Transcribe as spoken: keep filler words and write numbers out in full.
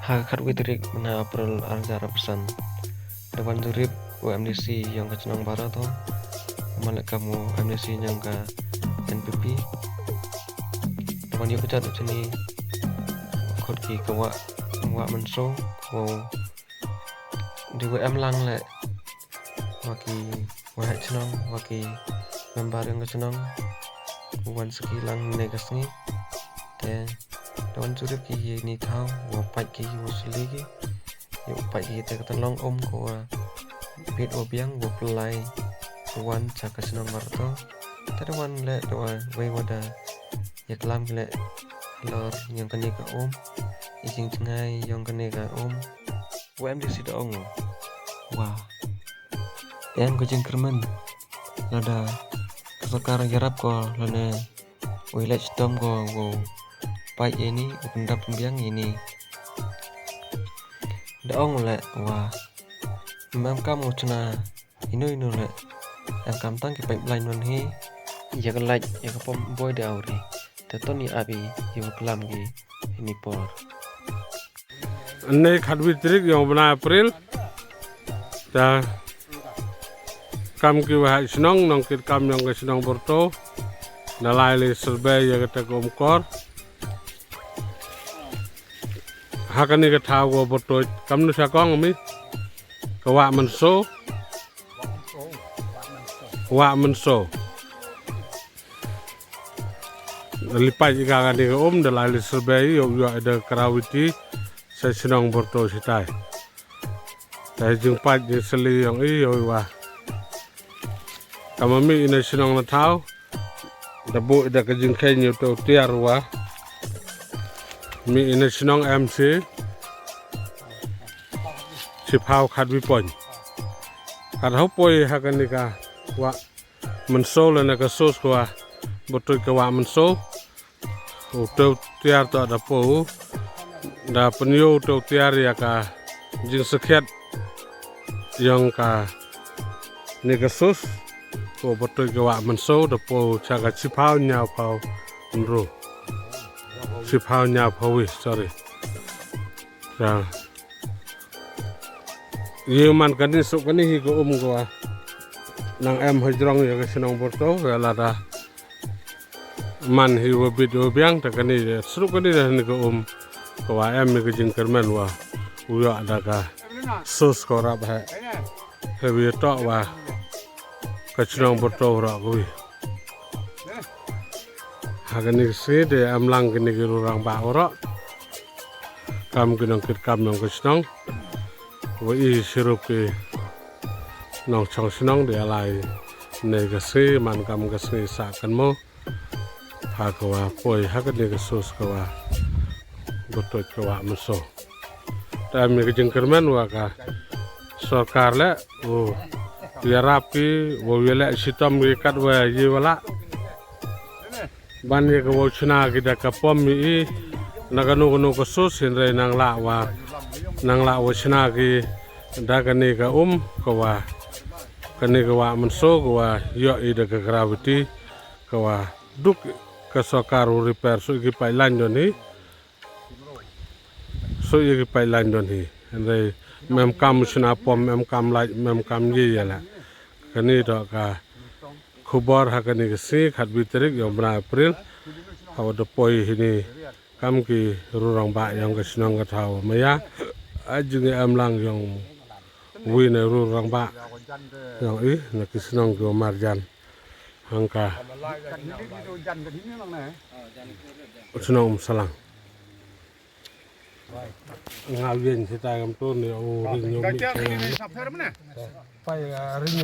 Ha ka khatwi tarik mynhynnin April ar hajar arphew san, da wan jurip u MDC yong ka shnong Barato, u man le kam u MDC yong ka NPP. Da wan ïoh kjat u chini khot ki ka wah, wah Mynso, wow. Dei wa em lang le wa ki waheh shnong, wa ki member yong ka shnong, u wan sha ki lang ne ka sngi. Te da wan jurip ki ïa ini i thaw, wa pait ki, wa sylli ki. Ïa u pait ki te ka tyllong um ko wa bit wa biang, wa pynlait, wa wan sha ka shnong Barato. Te da wan le da wa wei wa da ïa klam ki le halor yong kane ka um, i jingjngai yong kane ka um. Wa MDC da ong, wa em ka jingkyrmen lada ka sorkar ïarap ko lane u ïaleh shitom ko, wow pait ïa ini, u pyndap pynbiang ïa ini. Da ong le wa em kam u chna ino ino le, em kam tang ki pipeline wan hi. Ïa ka light, ïa ka pom boi da awri. Te to ngi ap ïa wa klam ki ini por. Ynne khatwi tarik yong u bnai April. Te kam ki waheh shnong, nongkitkam yong ka shnong Barato, da lai leit survey ïa kata ka um kor. Ha kane ka thaw ko Barato, kamnu sha kong mi? Ka wah Mynso. Wah Mynso. Da leit pait ïa kane ka um, da lai leit survey, ïoh ïoh da ka gravity sha shnong Barato shatai. Te jingpait jingsylli yong i, ïoh i wa. Kam mih ina shnong na thaw, da buh da ka jingkheiñ ïa uto u tiar wa mih ina shnong, em shi shiphaw khatwi point. Kat haw poi ha kane ka wah Mynso lane ka source ka wa Barato ka wah Mynso. Uto u tiar to da po, da pynïoh uto u tiar ïa ka jingsakhiat yong kane ka source ko Barato ka wah Mynso, da po sha ka shiphaw hynñiewphaw hynriew. Shiphaw hynñiewphaw wi, sorry. Ya. Ïa man kane suk kane hi ka um ka wa nang em hajrong ïa ka shnong Barato, ïa lada man hi wa bit wa biang, te kane suk kane da kane ka um ka wa em ïa ka jingkyrmen wa u ïoh da ka source ka rap ha. He wi to wa ka shnong Barato rap ka wi. Ha kane ka sngi te em lang kane ki rurang ba oro. Kam ki nongkitkam yong ka shnong, wa i shirup ki nongchong shnong, da lai ne ka sngi man kam ka sngi sah kan mo. Ha ka wa poi ha kane ka source ka wa Barato ka wah Mynso. Te em ïa ka jingkyrmen wa ka sorkar le u ïarap ki, wa u ïaleh shitom ki kat wa ïa wa lah. Ban ïa ka wow shna ki da ka pom i na kano kano ka source, hynrei nang lah wa, nang lah wa shna ki da kane ka um ka wa, kane ka wah Mynso ka wa ïoh i da ka gravity ka wa duk ka sorkar u repair suk ki pipeline don hi. Suk ïa ki pipeline don hi. Hynrei em kam shna pom, em kam light, em kam ïa ïa la. Kane to ka khubor ha kane ka sngi khatwi tarik yong bnai April. Ha wa da poi hini kam ki rurang ba yong ka shnong ka thaw maya. A jing em lang yong wi na rurang ba yong i na ki shnong ki marjan. Hangka shnong Umsalang. Nga wien sita kam tu ni u ring yong mi. Pai ring.